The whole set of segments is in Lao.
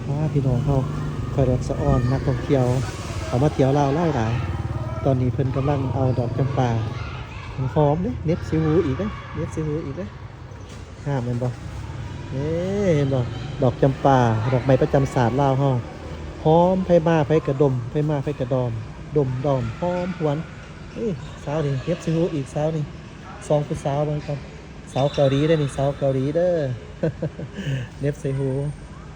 ອ້າ ພີ່ນ້ອງເຮົາ ຂ້ອຍລະສະອອນນັກທ່ອງທ່ຽວເຂົ້າມາທ່ຽວລາວຫຼາຍໆ. ຕອນນີ້ເພິ່ນກຳລັງເອົາດອກຈຳປາ ຫອມເດ້ ເໜັບໃສ່ຫູອີກເດ້ ເໜັບໃສ່ຫູອີກເດ້. ງາມແມ່ນບໍ່? ເອີ ເຫັນບໍ່? ດອກຈຳປາ ດອກໄມ້ປະຈຳຊາດລາວເຮົາ. ຫອມ ໃຜມາໃຜກະດົມ ໃຜມາໃຜກະດອມ ດົມດອມຫອມຫວນ. ເອີ ສາວນີ້ເໜັບໃສ່ຫູອີກ ສາວນີ້. ສ່ອງຜູ້ສາວເບິ່ງກ່ອນ. ສາວເກົາຫຼີເດ້ນີ້ ສາວເກົາຫຼີເດີ. ເໜັບໃສ່ຫູ.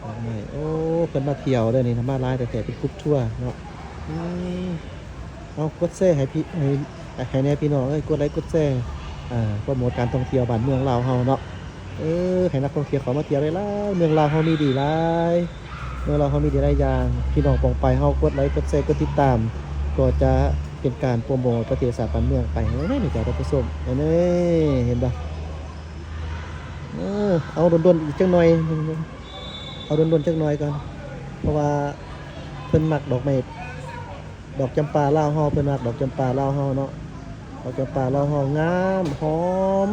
ດອກໄມ້ ໂອ້ ເພິ່ນມາທ່ຽວເດີນີ້ນະ ມາຫຼາຍແທ້ໆ ເປັນກຣຸບທົວເນາະ. ອືມ ເອົາ ກົດແຊໃຫ້ພີ່ ໃຫ້ ໃຫ້ແດ່ພີ່ນ້ອງເອີຍ ກົດໄລກົດແຊ ອ່າ ໂປຣໂມດການທ່ອງທ່ຽວບ້ານເມືອງລາວເຮົາເນາະ. ເອີ ໃຫ້ນັກທ່ອງທ່ຽວເຂົ້າມາທ່ຽວຫຼາຍໆ ເມືອງລາວເຮົາມີດີຫຼາຍ ເມືອງລາວເຮົາມີດີຫຼາຍຢ່າງ. ພີ່ນ້ອງປ້ອງປາຍເຮົາກົດໄລກົດແຊກົດຕິດຕາມ ກໍຈະເປັນການໂປຣໂມດປະເທດຊາດບ້ານເມືອງໄປ. ເຫັນບໍ່ນີ້ ທ່ານຜູ້ຊົມ ເຫັນບໍ່? ເອີ ເອົາດົນໆອີກຈັກໜ່ອຍໜຶ່ງ ເອົາດົນໆຈັກໜ່ອຍກ່ອນ ເພາະວ່າເພິ່ນມັກດອກໄມ້ ດອກຈຳປາລາວເຮົາ ເພິ່ນມັກດອກຈຳປາລາວເຮົາເນາະ. ດອກຈຳປາລາວເຮົາງາມ ຫອມ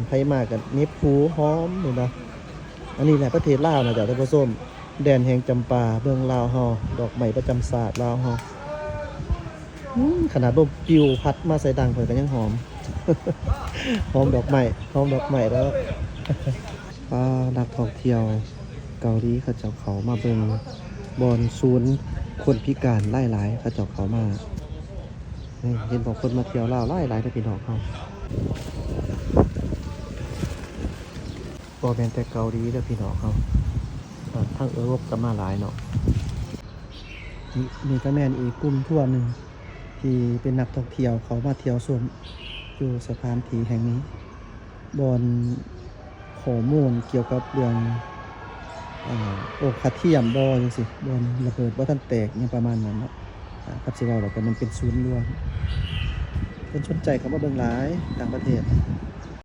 ໃຜມາກະເໜັບຫູ ຫອມ ເຫັນບໍ່? ອັນນີ້ແຫຼະປະເທດລາວນະເຈົ້າທ່ານຜູ້ຊົມ ແດນແຫ່ງຈຳປາ ເມືອງລາວເຮົາ ດອກໄມ້ປະຈຳຊາດລາວເຮົາ. ອືມ ຂະໜາດລົມປິວພັດມາໃສ່ດັງຂ້ອຍກະຍັງຫອມ ຫອມດອກໄມ້ ຫອມດອກໄມ້ດອກ. ອ່າ ນັກທ່ອງທ່ຽວເກົາຫຼີເຂົາເຈົ້າເຂົ້າມາເບິ່ງບ່ອນສູນຄົນພິການຫຼາຍໆ ເຂົາເຈົ້າເຂົ້າມາ. ນີ້ ເຫັນບໍ່? ຄົນມາທ່ຽວລາວຫຼາຍໆເດີພີ່ນ້ອງເຮົາ. ບໍ່ແມ່ນແຕ່ເກົາຫຼີເດີພີ່ນ້ອງເຮົາ ທາງເອີຣົບກະມາຫຼາຍເນາະ. ນີ້ ນີ້ກະແມ່ນອີກກຸ່ມທົວໜຶ່ງ ທີ່ເປັນນັກທ່ອງທ່ຽວເຂົ້າມາທ່ຽວຊົມຢູ່ສະຖານທີ່ແຫ່ງນີ້ ບ່ອນຂໍ້ມູນກ່ຽວກັບເລື່ອງ ອາ ໂອຄາທຽມບໍ່ ຈັ່ງຊີ້ ບ່ອນລະເບີດບໍ່ທັນແຕກ ຫຍັງປະມານນັ້ນເນາະ. ອາ ຄັນຊິເວົ້າແລ້ວກະແມ່ນເປັນສູນລວມ ຄົນສົນໃຈເຂົ້າມາເບິ່ງຫຼາຍ ຕ່າງປະເທດ.